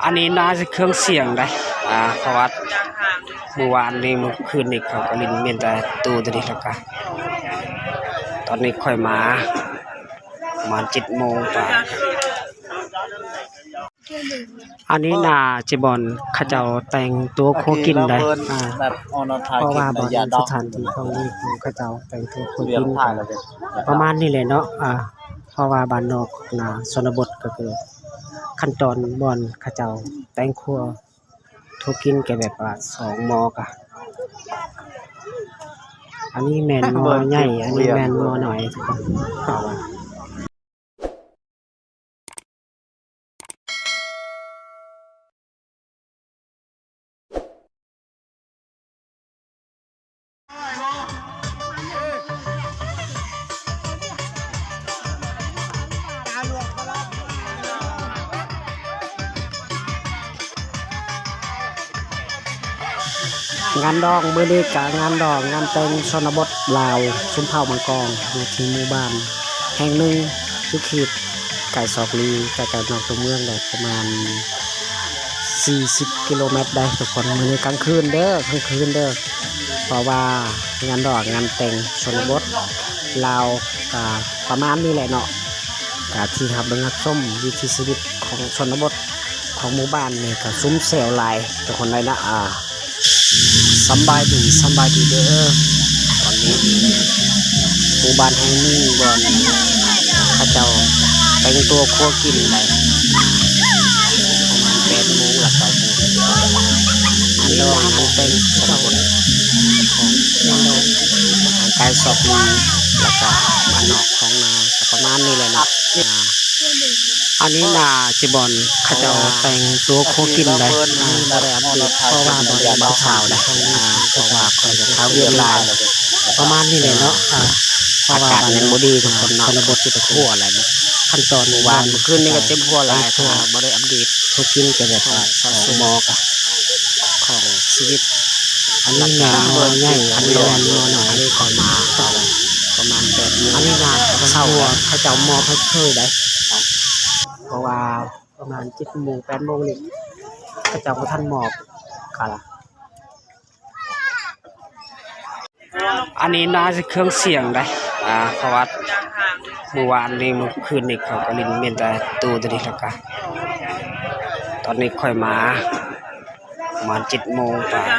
ອັນນີ້ໜ້າຈະເຄື່ອງສຽງໄດ໋ ອ່າ ເພາະວ່າມື້ວານນີ້ ມື້ຄືນນີ້ເຂົາກໍຫຼິ້ນແມ່ນແຕ່ຕູ້ໂຕນີ້ ແລ້ວກະຕອນນີ້ຂ້ອຍມາປະມານເຈັດໂມງປາຍ. ອັນນີ້ໜ້າຈະບ່ອນເຂົາເຈົ້າແຕ່ງຕົວຄົວກິນໄດ໋ ອ່າ ເພາະວ່າບ່ອນສະຖານທີ່ຂອງນີ້ຂອງເຂົາເຈົ້າແຕ່ງຕົວຄົວກິນ ປະມານນີ້ແຫຼະເນາະ ອ່າ ເພາະວ່າບ້ານນອກນາຊົນນະບົດກໍຄືຂັ້ນຕອນບ່ອນເຂົາເຈົ້າແຕ່ງຄົວ ທຸກກິນກໍແບບວ່າສອງໝໍ້ກະ ອັນນີ້ແມ່ນໝໍ້ໃຫຍ່ ອັນນີ້ແມ່ນໝໍ້ນ້ອຍທຸກຄົນ. ງານດອງມື້ນີ້ກະງານດອງງານແຕ່ງຊົນນະບົດລາວ ຊົນເຜົ່າມັງກອງ ຢູ່ທີ່ໝູ່ບ້ານແຫ່ງໜຶ່ງ ຢູ່ເຂດໄກສອກຫຼີ ໃກ້ໆນອກຕົວເມືອງໄດ້ປະມານສີ່ສິບກິໂລແມັດໄດ໋ທຸກຄົນ. ມື້ນີ້ກາງຄືນເດີ ກາງຄືນເດີ ເພາະວ່າງານດອງງານແຕ່ງຊົນນະບົດລາວກະປະມານນີ້ແຫຼະເນາະ ກະທີ່ຮັບເບິ່ງຮັບຊົມວິຖີຊີວິດຂອງຊົນນະບົດຂອງໝູ່ບ້ານນີ້ກະຊຸມແຊວຫຼາຍທຸກຄົນເລີຍນະ. ອ່າ ສຳບາຍດີ ສຳບາຍດີເດີ ຕອນນີ້ໝູ່ບ້ານແຫ່ງໜຶ່ງບ່ອນເຂົາເຈົ້າແຕ່ງຕົວຄົວກິນໄດ້ ປະມານແປດໂມງ ຫຼື ເກົ້າໂມງ ງານດອງງານແຕ່ງຊົນນະບົດຂອງ ອ່າ ກາຍສອກມີ ແລ້ວກະບ້ານນອກຂອງນາ ກະປະມານນີ້ແຫຼະເນາະ. ອ່າ ອັນນີ້ໜ້າຈະບ່ອນເຂົາເຈົ້າແຕ່ງຕົວຄົວກິນໄດ໋ ອ່າ ບໍ່ໄດ້ອັບເດດ ເພາະວ່າບໍ່ໄດ້ເວົ້າຂ່າວໄດ໋ ອ່າ ເພາະວ່າຂ້ອຍກໍຄາວຽກຫຼາຍ ປະມານນີ້ແຫຼະເນາະ. ອ່າ ອາກາດຍັງບໍ່ດີທຸກຄົນເນາະ ຊົນນະບົດເຈັບຫົວຫຼາຍ ຂັ້ນຕອນ ມື້ວານມື້ຄືນນີ້ກໍເຈັບຫົວຫຼາຍ ບໍ່ໄດ້ອັບເດດ ທຸກກິນກໍແບບວ່າສອງໝໍ້ກະຂອງຊີວິດ. ອັນນີ້ແມ່ນໝໍ້ໃຫຍ່ ອັນນີ້ແມ່ນໝໍ້ນ້ອຍ ອັນນີ້ກໍມາເອົາປະມານແປດໂມງ ອັນນີ້ນາເຊົ້າ ເຂົາເຈົ້າມອບໃຫ້ເຄີຍໄດ໋ ເພາະວ່າປະມານເຈັດໂມງ ແປດໂມງນີ້ ເຂົາເຈົ້າບໍ່ທັນມອບກະລະ. ອັນນີ້ໜ້າຈະເຄື່ອງສຽງໄດ໋ ອ່າ ເພາະວ່າມື້ວານນີ້ ມື້ຄືນນີ້ເຂົາກໍຫຼິ້ນແມ່ນແຕ່ຕູ້ໂຕນີ້ ແລ້ວກະຕອນນີ້ຂ້ອຍມາປະມານເຈັດໂມງປາຍ.